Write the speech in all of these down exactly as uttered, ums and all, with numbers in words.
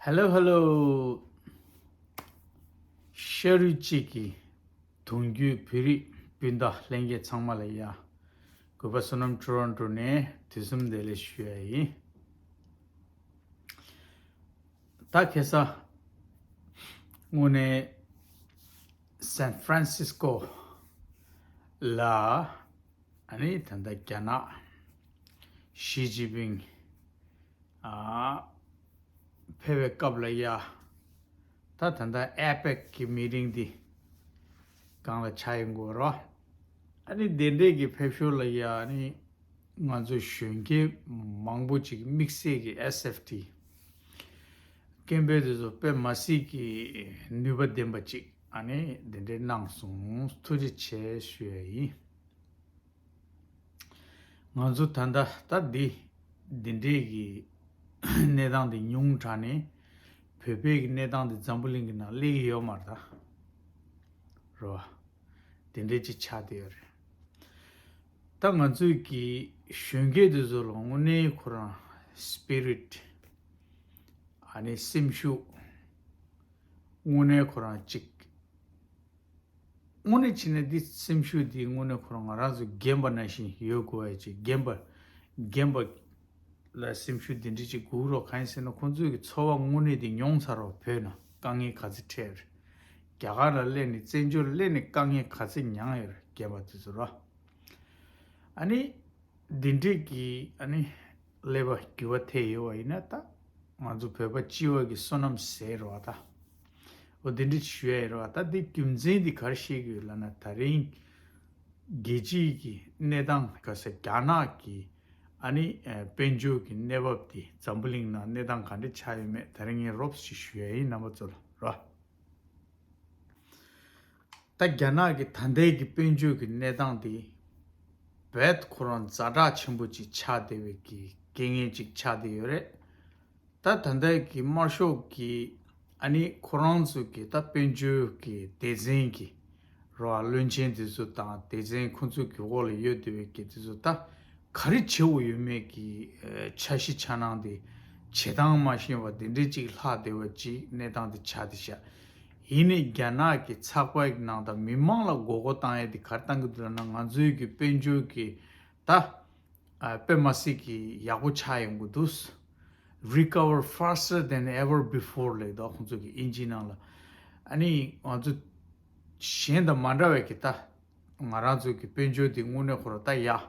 Hello, hello. ཤ་རུས་གཅིག་གི་གདུང་རྒྱུད་བོད་རིགས་སྤུན་ཟླ་ལྷན་རྒྱས་ཚང་མ་ལ་ཡ། གུས་པ་བསོད་ནམས་ཊོ་རོན་ཊོ་ནས་དུས་གསུམ་བདེ་ལེགས་ཞུ་ཡ་ཡིན། ད་ཁ་སང་དངོས་གནས་སན་ཧྥ་རན་སིས་ཀོ་ལ། ཨ་ནི་ད་ལྟ་རྒྱ་ནག་ཞི་ཅིན་ཕིང་ཨ་ཕེབས་པའི་སྐབས་ལ་ཡ། ད་ད་ལྟ་ཨེ་པེག་གི་མི་ཊིང་འདི་སྒང་ལ་ཆགས་ཡོང་གི་རེད། ཨ་ནི་དེ་འདྲས་ཀྱི་ཕེབས་ཞོར་ལ་ཡ། ཨ་ནི་ང་ཚོ་གཞོན་སྐྱེས་མང་པོ་ཅིག་དམིགས་བསལ་གྱི་ཨེས་ཨེཕ་ཊི་སྐད་འབོད་དེ་ཚོ་དཔེ་མ་སྲིད་ཀྱི་ནུས་པ་ལྡན་པ་ཅིག་ཨ་ནི་དེ་འདྲས་གནང་སོང་། ཐུགས་རྗེ་ཆེ་ཞུ་ཡ་ཡིན། ང་ཚོ་ད་ལྟ་ད་འདི་འདི་འདྲས་ཀྱི་གནས་སྟངས་འདི་ཉུང་དྲགས་ནས་བོད་པའི་གི་གནས་སྟངས་འདི་འཛམ་བུ་གླིང་གི་ནང་སླེབས་ཀྱི་ཡོད་མ་རེད་ད། རེད་བ། དེ་འདྲས་ཅིག་ཆགས་བསྡད་ཡོད་རེད། ད་ང་ཚོའི་གི་གཞོན་སྐྱེས་དེ་ཚོ་ལ་དངོས་གནས་ཁོ་རང་སི་པི་རིཊ་ཨ་ནི་སེམས་ཤུགས་དངོས་གནས་ཁོ་རང་ཅིག་དངོས་གནས་བྱས་ན་འདི་སེམས་ཤུགས་འདི་དངོས་གནས་ཁོ་རང་ང་རང་ཚོ་རྒན་པ་ནང་བཞིན་ཡོད་དགོས་ཡ་ཅིག་རྒན་པ་རྒན་པ་ལ་སེམས་ཤུགས་འདི་འདྲ་ཅིག་དགོས་རོགས། གང་ཡིན་ཟེར་ན་ཁོང་ཚོའི་གི་འཚོ་བ་དངོས་གནས་འདི་མྱོང་ཚར་རོགས། བོད་ནང་དཀའ་ངལ་ག་ཚོད་འཕྲད་རེད། རྒྱ་གར་ལ་སླེབས་ནས་བཙན་བྱོལ་སླེབས་ནས་དཀའ་ངལ་ག་ཚོད་མྱངས་ཡོད་རེད་རྒན་པ་དེ་ཚོ་རོགས། ཨ་ནི། འདི་འདྲས་ཀྱི་ཨ་ནི་ཀླད་པ་འགྱུར་བ་ཐེབས་ཡོད་པ་ཡིན་ན་ད་ང་ཚོ་བོད་པ་སྤྱི་བ་གི་བསོད་ནམས་ཟེར་རོ་ད། འོ་འདི་འདྲས་ཞུ་ཡ་ཡིན་རོ་ད། འདི་རྒྱུ་མཚན་འདི་ག་རེ་བཤད་ཀྱི་ཡོད་ལབ་ན། ད་རིང་རྒྱལ་སྤྱིའི་གི་གནས་སྟངས་ག་ས་རྒྱ་ནག་གི་ཨ་ནི་དཔལ་འབྱོར་གྱི་གནས་བབ་འདི་འཛམ་བུ་གླིང་ནང་གནས་སྟངས་ག་འདྲས་ཆགས་ཡོད་མེད་ད་རིང་ངས་རོབ་ཅིག་ཞུ་ཡ་ཡིན་རྣམ་པ་ཚོ་ལ་རོ། ད་རྒྱ་ནག་གི་ད་ལྟའི་གི་དཔལ་འབྱོར་གྱི་གནས་སྟངས་དེ་རྦད་ཁོ་རང་ཛ་དྲག་ཆེན་པོ་ཅིག་ཆགས་བསྡད་པའི་གི་རྐྱེན་ངན་ཅིག་ཆགས་བསྡད་ཡོད་རེད། ད་ད་ལྟའི་གི་དམར་ཤོག་གི་ཨ་ནི་ཁོ་རང་ཚོ་གི་ད་དཔལ་འབྱོར་གྱི་སྡེ་ཚན་གྱི་རོ་བློན་ཆེན་དེ་ཚོ་དང་སྡེ་ཚན་ཁོ་ཚོ་གི་འོག་ལ་ཡོད་བསྡད་པའི་གི་དེ་ཚོ་ད། ག་རེ་བྱེད་དགོས་ཡོད་མེད་ཀྱི་ཨ་འཆར་གཞི་འཆར་སྣང་དེ་བྱེད་སྟངས་མ་ཤེས་པ་དེ་འདྲའི་ཅིག་ལྷག་བསྡད་པ་ཅིག་གནས་སྟངས་དེ་ཆགས་བསྡད་ཤག་ཡིན་ནའི་རྒྱ་ནག་གི་ཚགས་པར་གྱི་ནང་དང་མི་མང་ལ་མགོ་སྐོར་བཏང་ཡས་དེ་ག་རེ་བཏང་གི་འདུག་ལབ་ན། ང་ཚོའི་གི་དཔལ་འབྱོར་གྱི་ད་ཨ་དཔེ་མ་སྲིད་ཀྱི་ཡག་པོ་ཆགས་ཡོང་གི་འདུག Recover faster than ever before ལབ་འདུག་ཁོང་ཚོ་གི་ཨིན་ཇི་ནང་ལ། ཨ་ནི་ང་ཚོ་གཞན་དང་མ་འདྲ་བའི་གི་ད་ང་རང་ཚོ་གི་དཔལ་འབྱོར་དེ་དངོས་གནས་ཁོ་རང་ད་ཡག་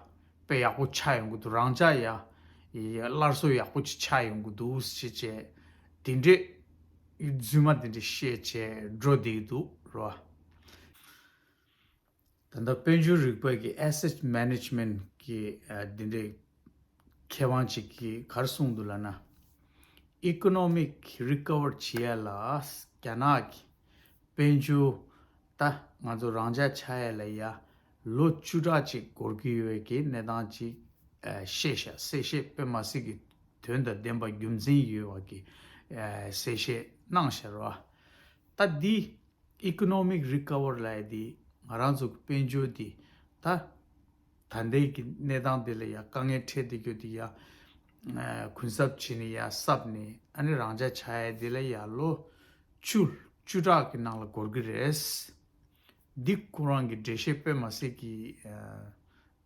དཔེ་ཡག་པོ་ཆགས་ཡོང་གི་འདུག་རང་འཇགས་ཡ། ཡ་སླར་གསོ་ཡག་པོ་ཅིག་ཆགས་ཡོང་གི་འདུག་ཟེར་བྱས། དེ་འདྲས་རྫུན་མ་དེ་འདྲས་བཤད་བྱས་འགྲོ་བསྡད་ཀྱི་འདུག་རོ། ད་ལྟ་དཔལ་འབྱོར་རིག་པ་གི་Asset Management གི་ཨ་དེ་འདྲས་མཁས་དབང་ཅིག་གིས་ག་རེ་གསུངས་འདུག་ལབ་ན། Economic recover བྱེད་ཡ་ལ་རྒྱ་ནག་གི་དཔལ་འབྱོར་ད་ང་ཚོ་རང་འཇགས་ཆགས་ཡ་ལ་ཡ་ལོ་བཅུ་ཕྲག་ཅིག་འགོར་གྱི་ཡོད་པའི་གི་གནས་སྟངས་ཅིག་ཨ་བཤད་ཤག་གསལ་བཤད་དཔེ་མ་སྲིད་ཀྱི་དོན་དང་ལྡན་པ་རྒྱུ་མཚན་ཡོད་པ་གི་ཨ་གསལ་བཤད་གནང་ཤག་རོ། ད་འདི་Economic recover ལབ་ཡ་འདི་ང་རང་ཚོ་གི་དཔལ་འབྱོར་འདི་ད་ད་ལྟའི་གི་གནས་སྟངས་འདི་ལ་ཡ་དཀའ་ངལ་འཕྲད་བསྡད་རྒྱུ་འདི་ཡ་ཨ་གུན་གསབ་བྱས་ནས་ཡ་གསབ་ནས་ཨ་ནི་རང་འཇགས་ཆགས་ཡ་འདི་ལ་ཡ་ལོ་བཅུ་བཅུ་ཕྲག་གི་ནང་ལ་འགོར་གི་རེད། འདི་ཁོ་རང་གི་འགྲེལ་བཤད་དཔེ་མ་སྲིད་ཀྱི་ཨ་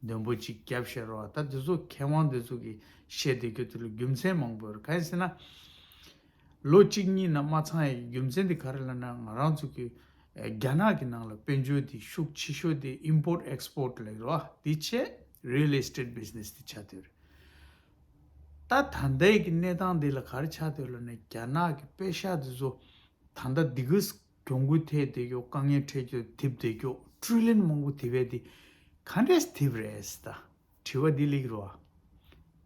འདོན་པོ་ཅིག་བརྒྱབ་བཞག་རོ། ད་འདི་ཚོ་མཁས་དབང་འདི་ཚོ་གིས་བཤད་བསྡད་རྒྱུ་དེ་ལ་རྒྱུ་མཚན་མང་པོ་ཡོད་རེད། གང་ཡིན་ཟེར་ན། ལོ་གཅིག་གཉིས་ནང་མ་ཚང་ཡ་གི་རྒྱུ་མཚན་དེ་ག་རེ་ལབ་ན། ང་རང་ཚོ་གི་ཨ་རྒྱ་ནག་གི་ནང་ལ་དཔལ་འབྱོར་དེ་ཤུགས་ཆེ་ཤོས་དེ་import export ལབ་རོ། དེ་བྱས་real estate business དེ་ཆགས་བསྡད་ཡོད་རེད། ད་ད་ལྟའི་གི་གནས་སྟངས་དེ་ལ་ག་རེ་ཆགས་བསྡད་ཡོད་ལབ་ན། རྒྱ་ནག་གི་པེ་ཤག་དེ་ཚོ་ད་ལྟ་འདི་ག་གྱོང་གུན་ཐེབས་བསྡད་རྒྱུ། དཀའ་ངལ་འཕྲད་རྒྱུ། ཐེབས་བསྡད་རྒྱུ། ཊི་རི་ལི་ཡོན་མང་པོ་ཐེབས་པ་དེ་ག་འདྲས་ཐེབས་རེད་ཟེར། ད་དྲི་བ་འདི་སླེབས་རོ།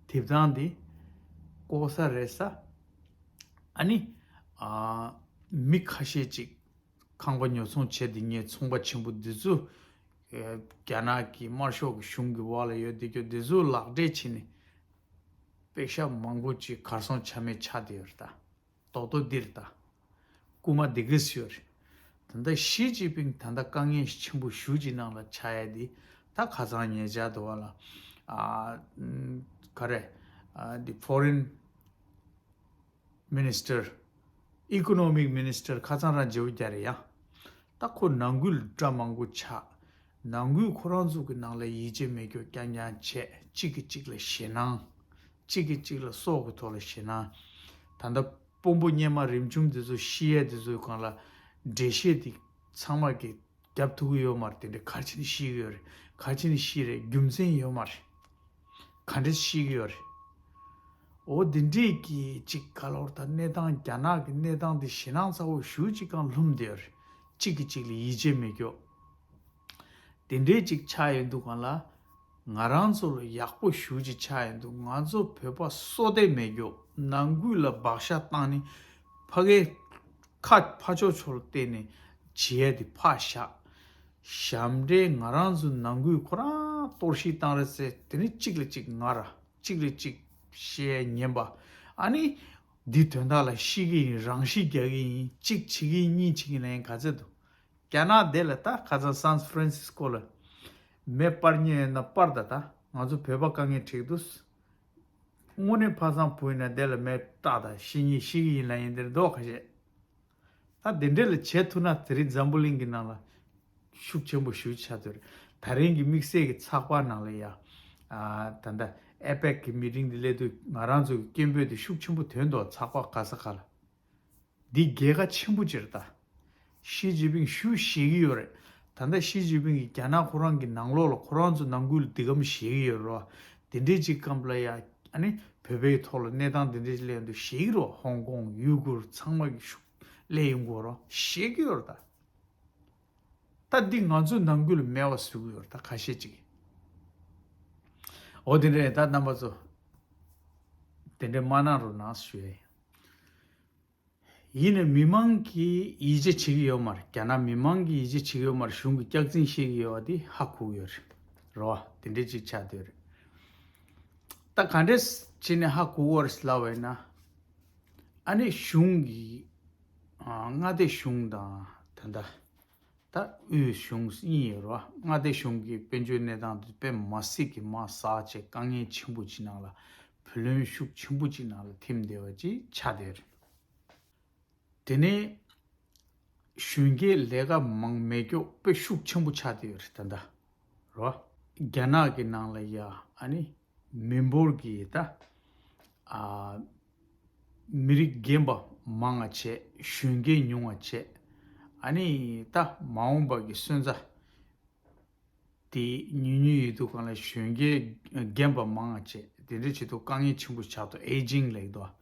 ཐེབས་སྟངས་འདི་ལྐོག་ཟ་རེད་ཟེར། ཨ་ནི་ཨ་མི་ཁ་ཤས་ཅིག་ཁང་པ་ཉོ་ཚོང་བྱས་བསྡད་མཁན་ཚོང་པ་ཆེན་པོ་འདི་ཚོ་ཨ་རྒྱ་ནག་གི་དམར་ཤོག་གི་གཞུང་གི་འོག་ལ་ཡོད་བསྡད་རྒྱུ་འདི་ཚོ་ལག་འབྲེལ་བྱས་ནས་པེ་ཤག་མང་པོ་ཅིག་གར་སོང་ཆ་མེད་ཆགས་བསྡད་ཡོད་རེད་ད། རྡོག་རྡོག་འདིར་ད། རྐུན་མ་འདི་གིས་ཡོད་རེད། ད་ལྟ་ཞི་ཅིན་ཕིང་ད་ལྟ་དཀའ་ངལ་ཆེན་པོ་ཞེ་ཅིག་ནང་ལ་ཆགས་ཡ་འདི་ད་ཁ་སང་ཉེ་ཆར་དུ་བ་ལ་ཨ་ག་རེ་ཨ་འདི་Foreign Minister Economic Minister ཁ་སང་རང་མཇལ་བོ་རྒྱག་རེད་ཡ། ད་ཁོ་ནང་ཁུལ་དགྲ་མང་པོ་ཆགས། ནང་ཁུལ་ཁོ་རང་ཚོ་གི་ནང་ལ་ཡིད་ཆེས་མེད་རྒྱུ་རྐྱང་རྐྱང་བྱས། གཅིག་གིས་གཅིག་ལ་ཞེད་སྣང་། གཅིག་གིས་གཅིག་ལ་སྲོག་གི་ཐོག་ལ་ཞེད་སྣང་། ད་ལྟ་དཔོན་པོ་སྔོན་མ་རིམ་བྱུང་དེ་ཚོ་ཤི་ཡས་དེ་ཚོའི་སྒང་ལ་འགྲེལ་བཤད་དེ་ཚང་མ་གི་རྒྱབ་ཐུབ་ཀྱི་ཡོད་མ་རེད། དེ་འདྲའི་ག་རེ་བྱས་ནས་ཤི་གི་ཡོད་རེད། ག་རེ་བྱས་ནས་ཤི་རེད། རྒྱུ་མཚན་ཡོད་མ་རེད། ག་འདྲས་ཤི་གི་ཡོད་རེད། འོ་དེ་འདྲས་ཀྱི་ཅིག་ག་ལོར་ད་གནས་སྟངས་རྒྱ་ནག་གི་གནས་སྟངས་དེ་ཞེད་སྣང་ཚ་བོ་ཞེ་པོ་ཅིག་སྒང་ལྷུང་བསྡད་ཡོད་རེད། གཅིག་གིས་གཅིག་ལ་ཡིད་ཆེས་མེད་རྒྱུ། དེ་འདྲས་ཅིག་ཆགས་ཡོང་དུས་སྒང་ལ། ང་རང་ཚོ་ལ་ཡག་པོ་ཞེ་པོ་ཅིག་ཆགས་ཡོང་དུས། ང་ཚོ་བོད་པ་སྲོག་ལྡན་མེད་རྒྱུ། ནང་ཁུལ་ལ་བག་ཆགས་བཏང་ནས་ཕ་གིའི་ཁ་ཕར་ཕྱོགས་ཕྱོགས་ལ་བལྟས་ནས་བྱེད་ཡས་དེ་ཕར་བཞག། ཞབས་འདྲེན་ང་རང་ཚོ་ནང་ཁུལ་ཁོ་རང་གཏོར་བཤིག་བཏང་རེད་ཟེར། དེ་ནི་གཅིག་ལ་གཅིག་ངར། གཅིག་ལ་གཅིག་བཤད་ཉན་པ། ཨ་ནི་འདི་དོན་དག་ལ་ཤི་གི་ཡིན། རང་ཤི་རྒྱག་གི་ཡིན། གཅིག་བྱེད་ཀྱི་ཡིན། གཉིས་བྱེད་ཀྱི་ཡིན་ལབ་ཡིན་ག་ཚོད་འདུག། རྒྱ་ནག་དེ་ལ་ད་ཁ་སང་སན་ཧྥ་རན་སིས་ཀོ་ལ་མེ་སྤར་མཁན་ཡོད་ན་སྤར་ད། ད་ང་ཚོ་བོད་པ་དཀའ་ངལ་འཕྲད་འདུག། དངོས་གནས་ཕ་སང་བུ་ཡིན་ན་དེ་ལ་མེ་སྤྲད་ད། ཤི་ཉིན་ཤི་གི་ཡིན་ལབ་ཡིན། དེར་མདོག་ཁ་ཤས། ད་དེ་འདྲས་ལ་བྱེད་ཐུབ་ན་དེ་རིང་འཛམ་བུ་གླིང་གི་ནང་ལ་ཤུགས་ཆེན་པོ་ཞེ་པོ་ཆགས་འདུག། དེ་རིང་གི་དམིགས་བསལ་གྱི་ཚགས་པར་ནང་ལ་ཡ། ཨ། ད་ལྟ་ཨེ་པེག་གི་མི་ཊིང་དེ་སླེབས་དུས་ང་རང་ཚོ་གི་སྐད་འབོད་དེ་ཤུགས་ཆེན་པོ་ཐོན་འདུག། ཚགས་པར་ག་ས་ག་ལ། འདི་རྒྱལ་ཁ་ཆེན་པོ་ཅིག་རེད་ད། ཞི་ཅིན་ཕིང་ཞེ་པོ་ཞེད་ཀྱི་ཡོད་རེད། ད་ལྟ་ཞི་ཅིན་ཕིང་གིས་རྒྱ་ནག་ཁོ་རང་གི་ནང་ལོགས་ལ་ཁོ་རང་ཚོ་ནང་ཁུལ་ལ་འདི་ག་མོ་ཞེད་ཀྱི་ཡོད་རེད་བ། དེ་འདྲའི་ཅིག་སྐབས་ལ་ཡ། ཨ་ནི་བོད་པའི་ཐོག་ལ་གནས་སྟངས་དེ་འདྲའི་ཅིག་སླེབས་དུས་ཞེད་ཀྱི་རེད་བ། ཧོང་ཀོང་ཡུ་གུར་ཚང་མ་གི་ཤུགས་སླེབས་ཡོང་གི་ཡོད་རེད་བ། ཞེད་ཀྱི་ཡོད་རེད་ད། ད་འདི་ང་ཚོའི་ནང་ཁུལ་ལ་མེད་པ་བཟོ་གི་ཡོད་རེད་ད། ཁ་ཤས་ཅིག། འོ་དེ་འདྲ་རེད་ད། རྣམ་པ་ཚོ་དེ་འདྲ་མ་གནང་རོགས་གནང་ཞུ་ཡ་ཡིན། ཡིན་ནའི་མི་མང་གིས་ཡིད་ཆེས་བྱེད་ཀྱི་ཡོད་མ་རེད། རྒྱ་ནག་མི་མང་གིས་ཡིད་ཆེས་བྱེད་ཀྱི་ཡོད་མ་རེད། གཞུང་གིས་སྐྱག་རྫུན་བཤད་ཀྱི་ཡོད་པ་དེ་ཧ་གོ་གི་ཡོད་རེད། རེད་བ། དེ་འདྲའི་ཅིག་ཆགས་བསྡད་ཡོད་རེད། ད་ག་འདྲས་བྱས་ནས་ཧ་གོ་གི་ཡོད་རེད་ལབ་པ་ཡིན་ན། ཨ་ནི་གཞུང་གིས། ཨ། མངའ་སྡེ་གཞུང་དང་ད་ལྟ་ད་དབུས་གཞུང་གཉིས་ཡོད་རེད་བ། མངའ་སྡེ་གཞུང་གིས་དཔལ་འབྱོར་གནས་སྟངས་དེ་དཔེ་མ་སྲིད་ཀྱི་མར་ཟག་བྱས། དཀའ་ངལ་ཆེན་པོ་ཅིག་ནང་ལ། བུ་ལོན་ཤུགས་ཆེན་པོ་ཅིག་ནང་ལ་ཐིམ་བསྡད་པ་ཅིག་ཆགས་བསྡད་ཡོད་རེད། དེ་ནས་གཞོན་སྐྱེས་ལས་ཀ་མང་མེད་རྒྱུ་དཔེ་ཤུགས་ཆེན་པོ་ཆགས་བསྡད་ཡོད་རེད་ད་ལྟ། རེད་བ། རྒྱ་ནག་གི་ནང་ལ་ཡ། ཨ་ནི་མི་འབོར་གྱི་ད། ཨ། མི་རིགས་རྒན་པ་མང་བ་བྱས། གཞོན་སྐྱེས་ཉུང་བ་བྱས། ཨ་ནི་ད་མ་འོངས་པ་གི་སོན་རྩ་དེ་ཉུང་ཉུང་ཡོད་དུས་སྒང་ལ་གཞོན་སྐྱེས་རྒན་པ་མང་བ་བྱས། དེ་འདྲ་བྱེད་དུས་དཀའ་ངལ་ཆེན་པོ་ཆགས་འདུག། ཨེ་ཇིང་ལབ་ཀྱི་འདུག།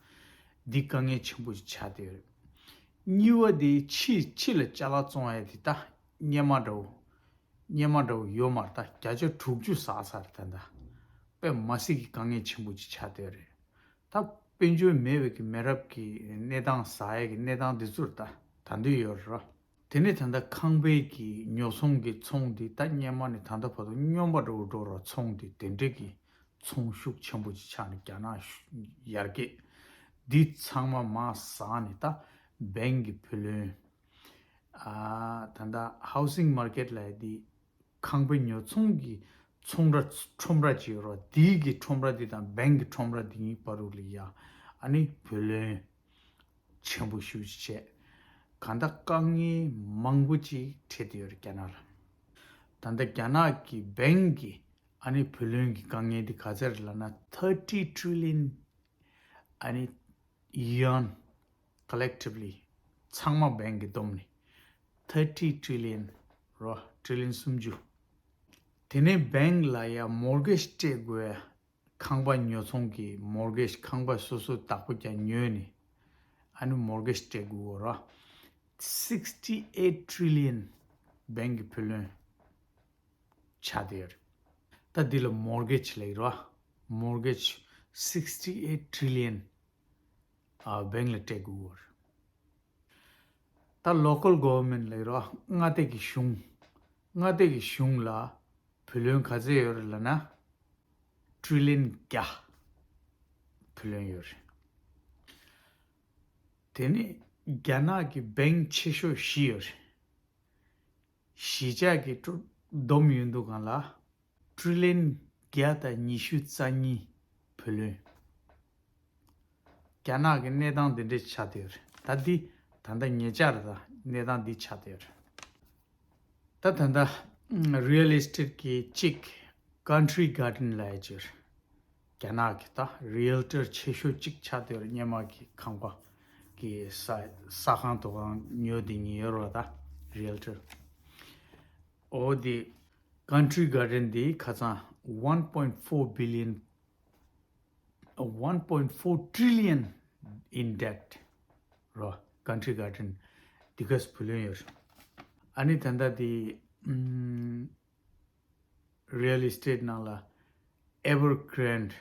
འདི་དཀའ་ངལ་ཆེན་པོ་ཞིག་ཆགས་བསྡད་ཡོད་རེད། གཉིས་པ་དེ་ཕྱི་ཕྱི་ལ་ཅ་ལག་བཙོང་ཡ་དེ་ད་སྔོན་མ་འདྲ་བོ། སྔོན་མ་འདྲ་བོ་ཡོད་མ་རེད། ད་བརྒྱ་ཆ་དྲུག་ཅུ་ཟག་ཚར་རེད་ད་ལྟ། དཔེ་མ་སྲིད་ཀྱི་དཀའ་ངལ་ཆེན་པོ་ཅིག་ཆགས་བསྡད་ཡོད་རེད། ད་དཔལ་འབྱོར་མེད་པའི་གི་མི་རབས་ཀྱི་གནས་སྟངས་ཟ་ཡས་ཀྱི་གནས་སྟངས་འདི་ཚོར་ད་ད་འདོད་ཡོད་རེད། དེ་ནས་ད་ལྟ་ཁང་པའི་གི་ཉོ་ཚོང་གི་ཚོང་འདི་ད་སྔོན་མ་ནས་ད་ལྟ་བར་དུ་སྨྱོན་པ་འདྲ་བོ་འགྲོ་ར། ཚོང་འདི་དེ་འདྲའི་གི་ཚོང་ཤུགས་ཆེན་པོ་ཅིག་ཆགས་ནས་རྒྱ་ནག་ཡར་རྒྱས་འདི་ཚང་མ་མར་ཟག་ནས་ད་བེང་གི་བུ་ལོན། ཨ། ད་ལྟ་ཧའུ་སིང་མར་ཀེཊ་ལབ་ཡ་འདི། ཁང་པའི་ཉོ་ཚོང་གི་ཚོང་ར་ཁྲོམ་ར་ཅིག་ཡོད་རེད། དེའི་གི་ཁྲོམ་ར་འདི་དང་བེང་གི་ཁྲོམ་ར་འདི་གཉིས་བར་དུ་ལ་ཡ། ཨ་ནི་བུ་ལོན་ཆེན་པོ་ཞེ་པོ་ཅིག་བྱས། གང་ལྟར་དཀའ་ངལ་མང་པོ་ཅིག་འཕྲད་བསྡད་ཡོད་རེད་རྒྱ་ནག་ལ། ད་ལྟ་རྒྱ་ནག་གི་བེང་གི་ཨ་ནི་བུ་ལོན་གྱི་དཀའ་ངལ་འདི་ག་ཚད་རེད་ལབ་ན། thirty trillion ཨ་ནི་ཡོན། Collectively ཚང་མ་བེང་གིས་བསྡོམས་ནས་thirty trillion རོ། ཊི་རི་ལི་ཡོན་སུམ་ཅུ། དེ་ནས་བེང་ལ་ཡ་མོར་གེཇ་སྤྲད་དགོས། ཁང་པ་ཉོ་ཚོང་གི་མོར་གེཇ། ཁང་པ་སོ་སོ་བདག་པོ་རྒྱག་ཉོས་ནས་ཨ་ནི་མོར་གེཇ་སྤྲད་དགོས་རོ། sixty eight trillion བེང་གི་བུ་ལོན་ཆགས་བསྡད་ཡོད་རེད། ད་འདི་ལ་མོར་གེཇ་ལབ་ཀྱི་རེད་བ། མོར་གེཇ་sixty eight trillion ཨ། བེང་ལ་སྤྲད་དགོས་ཀྱི་ཡོད་རེད། ད་ལོ་ཀལ་གོ་ཝར་མེན་ཊི་ལབ་ཀྱི་རེད་བ། མངའ་སྡེ་གི་གཞུང་། མངའ་སྡེ་གི་གཞུང་ལ་བུ་ལོན་ག་ཚད་ཡོད་རེད་ལབ་ན། ཊི་རི་ལི་ཡོན་བརྒྱ་བུ་ལོན་ཡོད་རེད། དེ་ནས་རྒྱ་ནག་གི་བེང་ཆེ་ཤོས་བཞི་ཡོད་རེད། གཞིས་ཆགས་ཀྱི་ཀྲུ། བསྡོམས་ཡོང་དུས་སྒང་ལ་ཊི་རི་ལི་ཡོན་བརྒྱ་དང་ཉི་ཤུ་རྩ་གཉིས་བུ་ལོན། རྒྱ་ནག་གི་གནས་སྟངས་འདི་འདྲ་ཆགས་བསྡད་ཡོད་རེད། ད་འདི་ ད་ལྟ་ཉེ་ཆར་ད་གནས་སྟངས་འདི་ཆགས་བསྡད་ཡོད་རེད། ད་ད་ལྟ་real estate གི་གཅིག་Country Garden ལབ་ཡ་ཅིག་རྒྱ་ནག་གི་ད་realtor ཆེ་ཤོས་གཅིག་ཆགས་བསྡད་ཡོད་རེད། སྔོན་མ་གི་ཁང་པ་གི་ས་ས་ཁང་དུ་ཁང་ཉོ་དེ་ཉོས་ཡོད་རེད་པ། ད་realtor འོ་དེ་Country Garden འདི་ཁ་སང་one point four billion, one point four trillion in debt རོ། Country Garden འདི་ག་བུ་ལོན་ཡོད། ཨ་ནི་ད་ལྟ་དེ་real estate ནང་ལ་Evergrande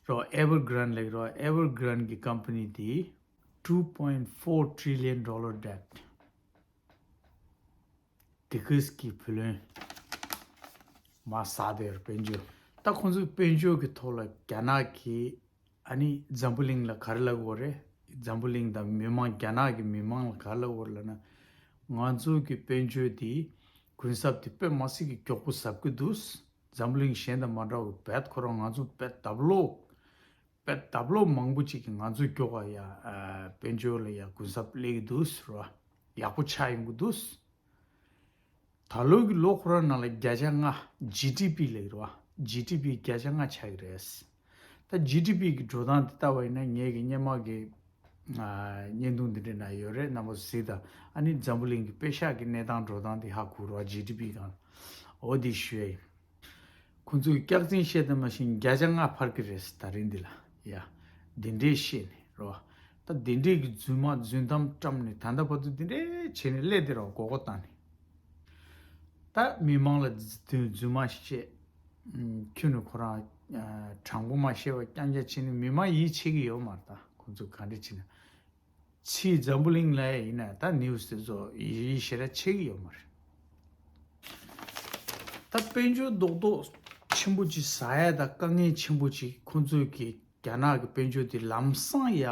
རོ། Evergrande ལབ་རོ། Evergrande གི་company དེ་two point four trillion dollar debt དེ་གིས་ཀྱི་བུ་ལོན་མ་ཟ་དེར་དཔལ་འབྱོར། ད་ཁོང་ཚོའི་དཔལ་འབྱོར་གྱི་ཐོག་ལ་རྒྱ་ནག་གིས་ཨ་ནི་འཛམ་བུ་གླིང་ལ་ག་རེ་ལབ་དགོས་རེད། འཛམ་བུ་གླིང་དང་མི་མང་རྒྱ་ནག་གི་མི་མང་ལ་ག་རེ་ལབ་དགོས་རེད་ལབ་ན། ང་ཚོ་གི་དཔལ་འབྱོར་དེ་གུན་གསབ་དེ་དཔེ་མ་སྲིད་ཀྱི་མགྱོགས་པོ་གཟབ་ཀྱི་འདུག་འཛམ་བུ་གླིང་གཞན་དང་མ་འདྲ་བའི་བེད་ཁོ་རང་ང་ཚོ་བེད་ལྡབ་ལོག་བེད་ལྡབ་ལོག་མང་པོ་ཅིག་གིས་ང་ཚོ་མགྱོགས་པ་ཡ་དཔལ་འབྱོར་ལ་ཡ་གུན་གསབ་སླེབས་ཀྱི་འདུག་ཟེར་བ། ཡག་པོ་ཆགས་ཡོང་གི་འདུག་ད་ལོ་གི་ལོ་ཁོ་རང་ནང་ལ་བརྒྱ་ཆ་ལྔ་GDP ལབ་ཀྱི་རེད་པ། GDP བརྒྱ་ཆ་ལྔ་ཆགས་ཀྱི་རེད། ད་GDP གི་འགྲོ་སྟངས་དེ་ལྟ་བ་ཡིན་ན་ངས་ཀྱི་སྔོན་མ་གི་བརྙན་ཐུང་འདི་འདྲའི་ནང་ཡོད་རེད། རྣམ་པ་གཟིགས་དང་། ཨ་ནི་འཛམ་བུ་གླིང་གི་པེ་ཤག་གི་གནས་སྟངས་འགྲོ་སྟངས་དེ་ཧ་གོ་རོགས། GDP སྒང་འོ་དེ་ཞུ་ཡ་ཡིན། ཁོང་ཚོས་སྐྱག་རྫུན་བཤད་དེ་མ་ཤེས་བརྒྱ་ཆ་ལྔ་འཕར་གྱི་རེད་ཟེར། ད་རིང་འདི་ལ་ཡ་འདི་འདྲས་བཤད་ནས་རོ། ད་འདི་འདྲས་ཀྱི་རྫུན་མ་རྫུན་གཏམ་བཀྲམ་ནས་ད་ལྟ་བར་དུ་འདི་འདྲས་བྱས་ནས་སླེབས་དེ་རོ། མགོ་སྐོར་བཏང་ནས། ད་མི་མང་ལ་རྫུན་རྫུན་མ་བཤད། ཁྱོན་ནས་ཁོ་རང་དྲང་པོ་མ་བཤད་པ་རྐྱང་རྐྱང་བྱས་ནས་མི་མང་ཡིད་ཆེས་ཀྱི་ཡོད་མ་རེད། ད་ཁོང་ཚོས་ག་འདྲས་བྱས་ནས། ཕྱིའི་འཛམ་བུ་གླིང་ལ་ཡིན་ན་ད་ནིའུ་སི་དེ་ཚོ་ཡིད་ཆེས་ར་ཆེ་གི་ཡོད་མ་རེད། ད་དཔལ་འབྱོར་རྡོག་རྡོག་ཆེན་པོ་ཅིག་ཟ་ཡ་ད་དཀའ་ངལ་ཆེན་པོ་ཅིག་ཁོང་ཚོས་ཀྱི་རྒྱ་ནག་གི་དཔལ་འབྱོར་དེ་ལམ་སང་ཡ་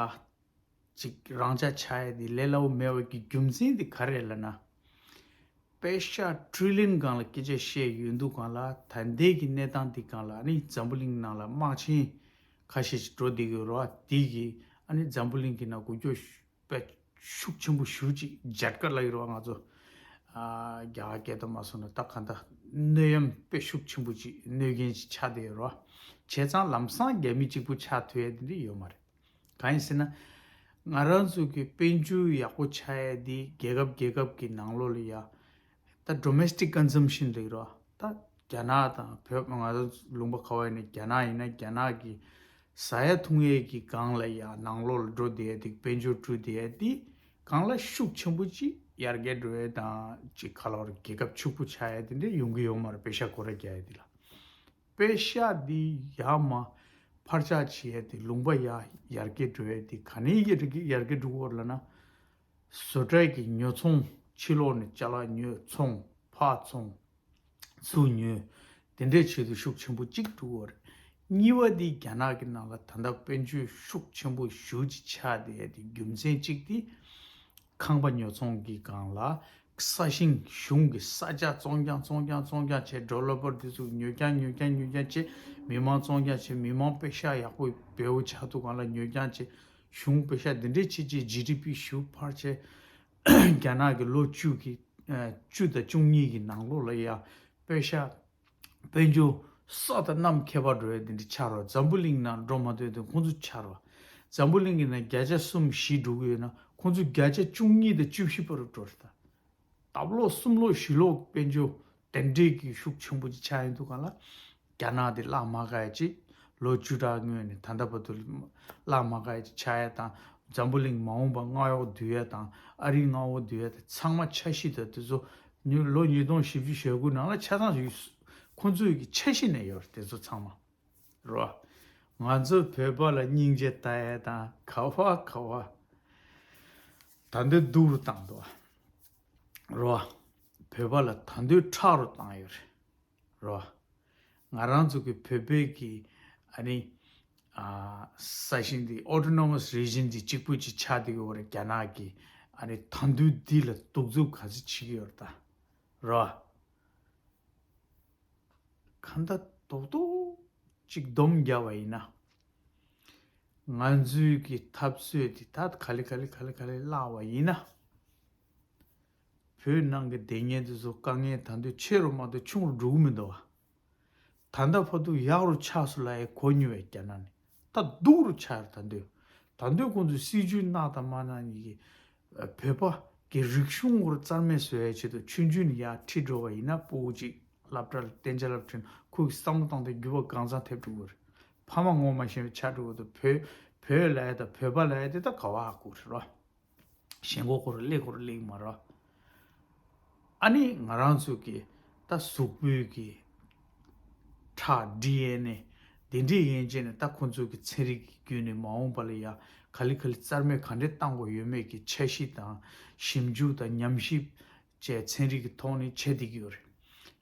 ཅིག་རང་འཇགས་ཆགས་ཡ་དེ་ལས་སླ་བོ་མེད་པ་གི་རྒྱུ་མཚན་དེ་ག་རེ་རེད་ལབ་ན། པེ་ཤ་ཊི་རི་ལི་ཡན་སྒང་ལ་སྐད་ཆ་བཤད་ཡོང་དུས་སྒང་ལ། ད་ལྟའི་གི་གནས་སྟངས་འདི་སྒང་ལ་ཨ་ནི་འཛམ་བུ་གླིང་ནང་ལ་དམག་ཆེན་ཁ་ཤས་ཤིག་འགྲོ་བསྡད་ཀྱི་ཡོད་རེད་པ། དེ་གི་ཨ་ནི་འཛམ་བུ་གླིང་གི་ནང་འགུལ་སྐྱོད་དཔེ་ཤུགས་ཆེན་པོ་ཞེ་པོ་ཅིག་ཇ་ཊ་ཀ་ལབ་ཀྱི་རེད་པ། ང་ཚོ་ཨ་རྒྱ་གར་སྐད་དུ་མ་སོང་ན་ད་ག་འདྲ་གནོད་ཡམས་དཔེ་ཤུགས་ཆེན་པོ་ཅིག་གནོད་མཁན་ཅིག་ཆགས་བསྡད་ཡོད་རེད་པ། བྱས་ཙང་ལམ་སང་རྒྱ་མི་གཅིག་པུ་ཆགས་ཐུབ་ཡ་དེ་འདྲ་ཡོད་མ་རེད། གང་ཡིན་ཟེར་ན། ང་རང་ཚོ་གི་དཔལ་འབྱོར་ཡག་པོ་ཆགས་ཡ་དེ་རྒྱལ་ཁབ་རྒྱལ་ཁབ་ཀྱི་ནང་ལོགས་ལ་ཡ། ད་domestic consumption ལབ་ཀྱི་རེད་པ། ད་རྒྱ་ནག་དང་བོད། ང་ཚོ་ལུང་པ་ག་པར་ཡིན་ན། རྒྱ་ནག་ཡིན་ན་རྒྱ་ནག་གི་ཟ་ཡ་འཐུང་ཡ་གི་སྒང་ལ་ཡ་ནང་ལོགས་ལ་འགྲོ་བསྡད་ཡ་དེ། དཔལ་འབྱོར་འགྲོ་བསྡད་ཡ་དེ་སྒང་ལ་ཤུགས་ཆེན་པོ་ཅིག་ཡར་རྒྱས་འགྲོ་ཡ་དང་། ཅིག་ག་ལབ་རེད། རྒྱལ་ཁབ་ཕྱུག་པོ་ཆགས་ཡ་དེ་འདྲ་ཡོང་གི་ཡོད་མ་རེད། པེ་ཤ་སྒོ་ར་རྒྱག་ཡ་དེ་ལ། པེ་ཤ་འདི་ཡར་མར་འཕར་ཆག་བྱེད་ཡ་དེ། ལུང་པ་ཡར་ཡར་རྒྱས་འགྲོ་ཡ་དེ་ག་ནས་ཡར་རྒྱས་ཡར་རྒྱས་འགྲོ་གི་ཡོད་རེད་ལབ་ན། བཟོ་གྲྭ་གི་ཉོ་ཚོང་། ཕྱི་ལོགས་ནས་ཅ་ལག་ཉོས་ཚོང་། ཕར་ཚོང་ཚུར་ཉོས། དེ་འདྲའི་ཆེད་དུ་ཤུགས་ཆེན་པོ་གཅིག་འགྲོ་གི་ཡོད་རེད། གཉིས་པ་འདི་རྒྱ་ནག་གི་ནང་ལ་ད་ལྟ་དཔལ་འབྱོར་ཤུགས་ཆེན་པོ་ཞེ་པོ་ཅིག་ཆགས་བསྡད་ཡ་དེ་རྒྱུ་མཚན་གཅིག་དེ། ཁང་པ་ཉོ་ཚོང་གི་སྒང་ལ་ས་ཞིང་གཞུང་གི་ས་ཆ་བཙོང་རྐྱང་བཙོང་རྐྱང་བཙོང་རྐྱང་བྱས། ཌི་ཝེ་ལོ་པར་དེ་ཚོ་ཉོ་རྐྱང་ཉོ་རྐྱང་ཉོ་རྐྱང་བྱས། མི་མང་བཙོང་རྐྱང་བྱས། མི་མང་པེ་ཤ་ཡག་པོ་འབེལ་པོ་ཆགས་དུས་སྒང་ལ་ཉོ་རྐྱང་བྱས། གཞུང་པེ་ཤ་འདི་འདྲས་བྱས་བྱས་ཇི་ཌི་པི་ཞེ་པོ་འཕར་བྱས། རྒྱ་ནག་གི་ལོ་བཅུ་གི་ཨ་བཅུ་དང་བཅུ་གཉིས་ཀྱི་ནང་ལོགས་ལ་ཡ་པེ་ཤ་དཔལ་འབྱོར་ས་དང་གནམ་ཁྱད་པར་འགྲོ་ཡ་དེ་འདྲ་ཆགས་རོགས། འཛམ་བུ་གླིང་ནང་འགྲོ་མ་ཐུབ་དུས་ཁོང་ཚོ་ཆགས་རོགས། འཛམ་བུ་གླིང་གི་ནང་བརྒྱ་ཆ་གསུམ་བཞི་འགྲོ་གི་ཡོད་ན། ཁོང་ཚོ་བརྒྱ་ཆ་བཅུ་གཉིས་དང་བཅུ་བཞི་བར་དུ་འགྲོ་རེད་ད། ལྡབ་ལོག་གསུམ་ལོག་བཞི་ལོག་དཔལ་འབྱོར་དེ་འདྲས་ཀྱི་ཤུགས་ཆེན་པོ་ཅིག་ཆགས་ཡོང་དུས་སྒང་ལ། རྒྱ་ནག་དེ་གླགས་མ་བཀག་ཡ་ཅིག་ལོ་བཅུ་ཕྲག་སྔོན་ནས་ད་ལྟ་བར་དུ་གླགས་མ་བཀག་ཡ་ཅིག་ཆགས་ཡ་དང་། འཛམ་བུ་གླིང་མ་འོངས་པ་མངའ་འོག་བསྡུ་ཡ་དང་། ཨ་རི་མངའ་འོག་བསྡུ་ཡ་དང་། ཚང་མ་འཆར་གཞི་དང་དེ་ཚོ་ཉིས་ལོ་ཉིས་སྟོང་བཞི་བཅུ་ཞེ་དགུ་ནང་ལ་ཆ་ཚང་ཞིག་ཁོང་ཚོའི་གི་འཆར་གཞི་ནས་ཡོད་རེད། དེ་ཚོ་ཚང་མ་རོ། ང་ཚོ་བོད་པ་ལ་སྙིང་རྗེ་ལྟ་ཡ་དང་། ག་བ་ག་བ་ད་འདོད་སྡུག་རུ་བཏང་འདུག་རོ། བོད་པ་ལ་ད་འདོད་ཁྲག་རུ་བཏང་ཡོད་རེད། རོ། ང་རང་ཚོ་གི་བོད་པའི་གི་ཨ་ནི་ཨ་ས་ཞིང་འདི་autonomous region འདི་གཅིག་པུ་ཅིག་ཆགས་བསྡད་ཡོད་རེད། རྒྱ་ནག་གི་ཨ་ནི་ད་འདོད་འདི་ལ་གདུག་རྩུབ་ག་ཚོད་བྱེད་ཀྱི་ཡོད་རེད་ད། རོ། གང་ལྟར་རྡོག་རྡོག་ཅིག་སྡོམ་བརྒྱབ་པ་ཡིན་ན། ང་ཚོའི་གི་འཐབ་རྩོད་དེ་ད་ག་ལེ་ག་ལེ་ག་ལེ་ག་ལེ་བརླག་པ་ཡིན་ན། བོད་ནང་གི་བསྡད་མཁན་དེ་ཚོ་དཀའ་ངལ་ད་དུང་ཆེ་རུ་མ་གཏོགས་ཆུང་རུ་འགྲོ་གི་མི་འདུག་བ། ད་ལྟ་བར་དུ་ཡག་རུ་ཆགས་སོང་ལབ་ཡ་གོ་མྱོང་བས་རྒྱ་ནག་ནས། ད་སྡུག་རུ་ཆགས་ཡོད་ད་འདོད། ད་འདོད་ཁོང་ཚོས་སྲིད་ཇུས་གནང་དང་མ་གནང་གཉིས་ཀྱི་བོད་པ་གི་རིག་གཞུང་སྐོར་རྩ་མེད་བཟོ་ཡའི་ཆེད་དུ་ཆུང་ཆུང་ནས་ཡར་ཁྲིད་འགྲོ་བ་ཡིན་ན། སྤུ་གུ་གཅིག་སློབ་གྲྭ་ལ་གཏན་འཇགས་སློབ་ཁྲིད་ན་ཁོ་གི་བསམ་བློ་བཏང་སྟེ་འགྱུར་བ་གང་ཚང་ཐེབས་འགྲོ་གི་རེད། ཕ་མ་ངོ་མ་ཤེས་པའི་ཆགས་འགྲོ་གི་འདུག་བོད་བོད་ལབ་ཡ་དང་བོད་པ་ལབ་ཡ་དེ་ད་ག་བ་ཧ་གོ་རེད་རོ། ཞེན་ཁོག་ཁོ་རང་སླེབས་ཁོ་རང་སླེབས་མ་རེད། ཨ་ནི་ང་རང་ཚོ་གི་ད་གཟུགས་པོའི་གི་ཁྲག་ཌི་ཨེན་ཨེ་དེ་འདྲའི་ཡན་ཆད་ནས་ད་ཁོ་ཚོ་གི་ཚན་རིག་གི་བརྒྱུད་ནས་མ་འོངས་པ་ལ་ཡ་ག་ལེ་ག་ལེ་རྩ་མེད་ག་འདྲས་བཏང་དགོས་ཡོད་མེད་ཀྱི་འཆར་གཞི་དང་ཞིབ་འཇུག་དང་ཉམས་ཞིབ་བཅས་ཚན་རིག་གི་ཐོག་ནས་བྱེད་བསྡད་ཀྱི་ཡོད་རེད།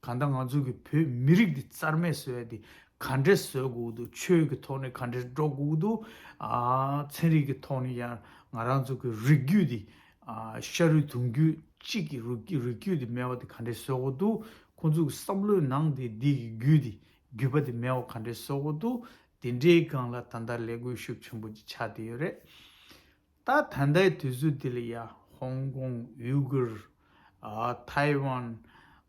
གང་ལྟར་ང་ཚོ་གི་བོད་མི་རིགས་འདི་རྩ་མེད་བཟོ་ཡ་དེ་ག་འདྲས་བཟོ་དགོས་འདུག་ཆོས་ཀྱི་ཐོག་ནས་ག་འདྲས་འགྲོ་དགོས་འདུག་ཨ་ཚན་རིག་གི་ཐོག་ནས་ཡང་ང་རང་ཚོ་གི་རིགས་རྒྱུད་འདི་ཨ་ཤ་རུས་གདུང་རྒྱུད་གཅིག་གི་རིགས་རིགས་རྒྱུད་འདི་མེད་པ་དེ་ག་འདྲས་བཟོ་དགོས་འདུག་ཁོང་ཚོ་གི་བསམ་བློའི་ནང་དེ་འདི་གི་རྒྱུད་འདི་རྒྱུད་པ་དེ་མེད་པ་ག་འདྲས་བཟོ་དགོས་འདུག་དེ་འདྲའི་སྒང་ལ་ད་ལྟ་ལས་འགུལ་ཤུགས་ཆེན་པོ་ཅིག་ཆགས་བསྡད་ཡོད་རེད། ད་ད་ལྟའི་དུས་ཚོད་འདི་ལ་ཡ་ཧོང་ཀོང་ཡུ་གུར། ཨ་ཐའེ་ཝན།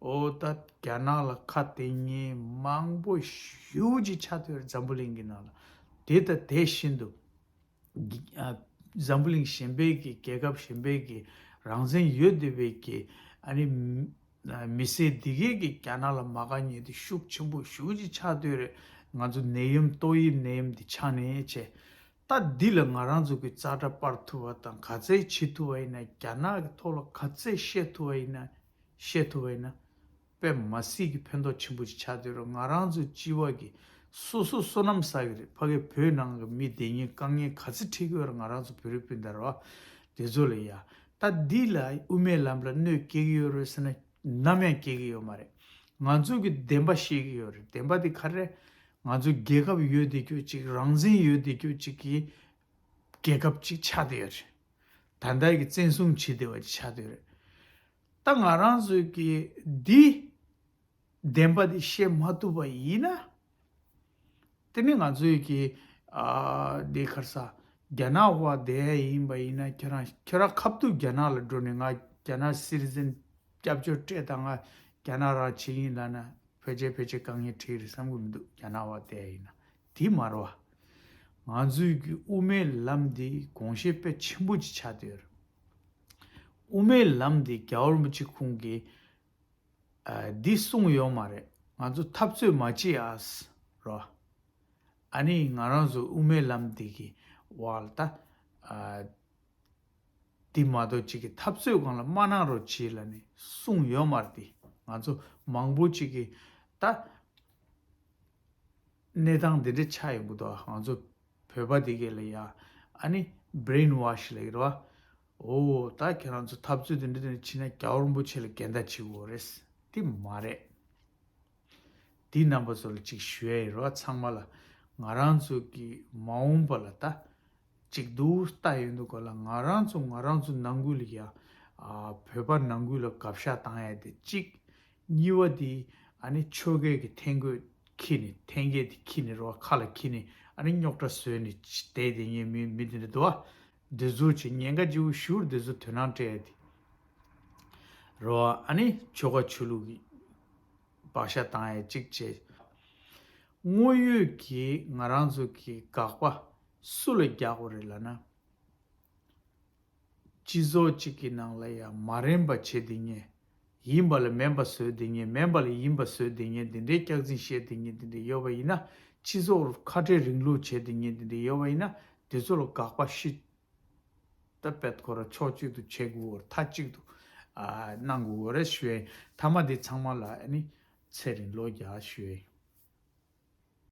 ཨོ་ད་རྒྱ་ནག་ལ་ཁ་གཏད་མཁན་མང་པོ་ཞེ་པོ་ཅིག་ཆགས་བསྡད་ཡོད་རེད་འཛམ་བུ་གླིང་གི་ནང་ལ། དེ་དང་དེ་བཞིན་དུ་གི་ཨ་འཛམ་བུ་གླིང་གཞན་པའི་གི་རྒྱལ་ཁབ་གཞན་པའི་གི་རང་བཙན་ཡོད་བསྡད་པའི་གི་ཨ་ནི་མི་སེར་འདི་གའི་གི་རྒྱ་ནག་ལ་མ་དགའ་མཁན་དེ་ཤུགས་ཆེན་པོ་ཞེ་པོ་ཅིག་ཆགས་བསྡད་ཡོད་རེད། ང་ཚོ་ནད་ཡམས་ཏོག་དབྱིབས་ནད་ཡམས་འདི་ཆགས་ནས་བྱས། ད་འདི་ལ་ང་རང་ཚོ་གི་ཙག་སྒྲ་སྤར་ཐུབ་པ་དང་ག་ཚད་བྱེད་ཐུབ་པ་ཡིན་ན། རྒྱ་ནག་གི་ཐོག་ལ་ག་ཚད་བཤད་ཐུབ་པ་ཡིན་ན། བཤད་ཐུབ་པ་ཡིན་ན་དཔེ་མ་སྲིད་ཀྱི་ཕན་ཐོགས་ཆེན་པོ་ཅིག་ཆགས་བསྡད་ཡོད་རེད། ང་རང་ཚོ་སྤྱི་པ་གི་སོ་སོ་བསོད་ནམས་བསགས་ཀྱི་རེད། ཕ་གི་བོད་ནང་གི་མི་བསྡད་མཁན་དཀའ་ངལ་ག་ཚད་འཕྲད་ཀྱི་ཡོད་རེད། ང་རང་ཚོ་བོད་རིགས་སྤུན་ཟླ་རེད་བ། དེ་ཚོ་ལ་ཡ་ད་འདི་ལ་དབུ་མའི་ལམ་ལ་གནོད་སྐྱེལ་གྱི་ཡོད་རེད་ཟེར་ན་ནམ་ཡང་སྐྱེལ་གྱི་ཡོད་མ་རེད། ང་ཚོ་གི་བདེན་པ་ཤེས་ཀྱི་ཡོད་རེད། བདེན་པ་དེ་ག་རེ། ང་ཚོ་རྒྱལ་ཁབ་ཡོད་བསྡད་རྒྱུ་ཅིག་རང་བཙན་ཡོད་བསྡད་རྒྱུ་ཅིག་གི་རྒྱལ་ཁབ་ཅིག་ཆགས་བསྡད་ཡོད་རེད། ད་ལྟ་གི་བཙན་བཟུང་བྱེད་བསྡད་པ་ཅིག་ཆགས་བསྡད་ཡོད་རེད། ད་ང་རང་ཚོས་ཀྱི་འདི་བདེན་པ་འདི་བཤད་མ་ཐུབ་པ་ཡིན་ན། དེ་ནི་ང་ཚོས་ཀྱི་ཨ་འདི་ག་རེ་ཟ། རྒྱ་ནག་པ་བསྡད་ཡ་ཡིན་པ་ཡིན་ན། ཁྱེད་རང་ཁྱེད་རང་ཁ་ཐུག་རྒྱ་ནག་ལ་འགྲོ་ནས་ང་རྒྱ་ནག་སི་ཊི་ཛེན་སྐྱབས་བཅོལ་སྤྲད་དང་། ང་རྒྱ་ནག་རང་བྱེད་ཡིན་ལབ་ན་ཕལ་ཆེར་ཕལ་ཆེར་དཀའ་ངལ་འཕྲད་ཀྱི་རེད་བསམ་གྱི་མི་འདུག་རྒྱ་ནག་པ་བསྡད་ཡ་ཡིན་ན། དེ་མ་རེད་བ། ང་ཚོའི་གི་དབུ་མའི་ལམ་འདི་དགོངས་བཞེད་དཔེ་ཆེན་པོ་ཅིག་ཆགས་བསྡད་ཡོད་རེད། དབུ་མའི་ལམ་འདི་རྒྱལ་བ་རིན་པོ་ཆེ་ཁོང་གིས་ཨ་འདི་གསུངས་ཡོད་མ་རེད། ང་ཚོ་འཐབ་རྩོད་མ་བྱེད་ཨ་ཟེར་རོ། ཨ་ནི་ང་རང་ཚོ་དབུ་མའི་ལམ་འདི་གི་བར་ལ་ད་ཨ་འདི་མ་གཏོགས་ཅིག་གི་འཐབ་རྩོད་སྒང་ལ་མ་གནང་རོགས་བྱེད་ལབ་ནས་གསུངས་ཡོད་མ་རེད། དེ་ང་ཚོ་མང་པོ་ཅིག་གི་ད་གནས་སྟངས་འདི་འདྲ་ཆགས་ཡོང་གི་འདུག་ང་ཚོ་བོད་པ་འདི་གས་ལ་ཡ་ཨ་ནི་བྷི་རེན་ཝོཤ་ལབ་ཀྱི་རེད་བ། ཨོ་ད་ཁྱེད་རང་ཚོ་འཐབ་རྩོད་འདི་འདྲ་འདི་འདྲ་བྱེད་ན་རྒྱལ་བ་རིན་པོ་ཆེ་ལ་འགལ་ཟླ་བྱེད་དགོས་རེད། འདི་མ་རེད། འདི་རྣམ་པ་ཚོ་ལ་ཅིག་ཞུ་ཡ་ཡིན་རེད་བ། ཚང་མ་ལ་ང་རང་ཚོ་གི་མ་འོངས་པ་ལ་ད་ཅིག་འདུག་ལྟ་ཡོང་དུས་ག་ལ་ང་རང་ཚོ་ང་རང་ཚོ་ནང་ཁུལ་ལ་ཡ་ཨ་བོད་པ་ནང་ཁུལ་ལ་དགག་བཞག་བཏང་ཡ་དེ་གཅིག་གཉིས་པ་དེ་ཨ་ནི་ཆོལ་ཁའི་གི་ཐན་གོད་འཁྱེར་ནས་ཐན་སྐད་དེ་འཁྱེར་ནས་རོ་ཁ་ལ་འཁྱེར་ནས་ཨ་ནི་རྙོག་དྲ་བཟོས་ནས་བསྡད་བསྡད་མཁན་མི་མི་དེ་འདྲ་འདུག་ཨ། འདི་ཚོ་ཅིག་ཉེན་ཁ་ལྗིད་པོ་ཞེ་པོ་འདི་ཚོ་དོ་སྣང་སྤྲད་ཡ་དེ་རོ། ཨ་ནི་ཆོལ་ཁ་ཆོས་ལུགས་ཀྱི་བག་ཆགས་བཏང་ཡ་གཅིག་བྱས། དངོས་ཡོད་ཀྱི་ང་རང་ཚོ་གི་དགག་པ་སུ་ལ་རྒྱག་དགོས་རེད་ལབ་ན། སྤྱི་ཚོགས་གཅིག་གི་ནང་ལ་ཡང་མ་རན་པ་བྱེད་བསྡད་མཁན། ཡིན་པ་ལ་མིན་པ་བཟོས་བསྡད་མཁན། མིན་པ་ལ་ཡིན་པ་བཟོས་བསྡད་མཁན། འདི་འདྲའི་སྐྱག་རྫུན་བཤད་བསྡད་མཁན་འདི་འདྲ་ཡོད་པ་ཡིན་ན། སྤྱི་ཚོགས་ཁ་བྲལ་རིང་ལུགས་བྱེད་བསྡད་མཁན་འདི་འདྲ་ཡོད་པ་ཡིན་ན། འདི་ཚོ་ལ་དགག་པ་ཤི། ད་དཔེ་ཁོ་ར་ཕྱོགས་གཅིག་ཏུ་བྱེད་དགོས་པར་མཐའ་གཅིག་ཏུ་ཨ་གནང་དགོས་པ་རེད་ཞུ་ཡ་ཡིན། མཐའ་མ་འདི་ཚང་མ་ལ་ཨ་ནི་ཚེ་རིང་ལོ་བརྒྱ་ཞུ་ཡ་ཡིན།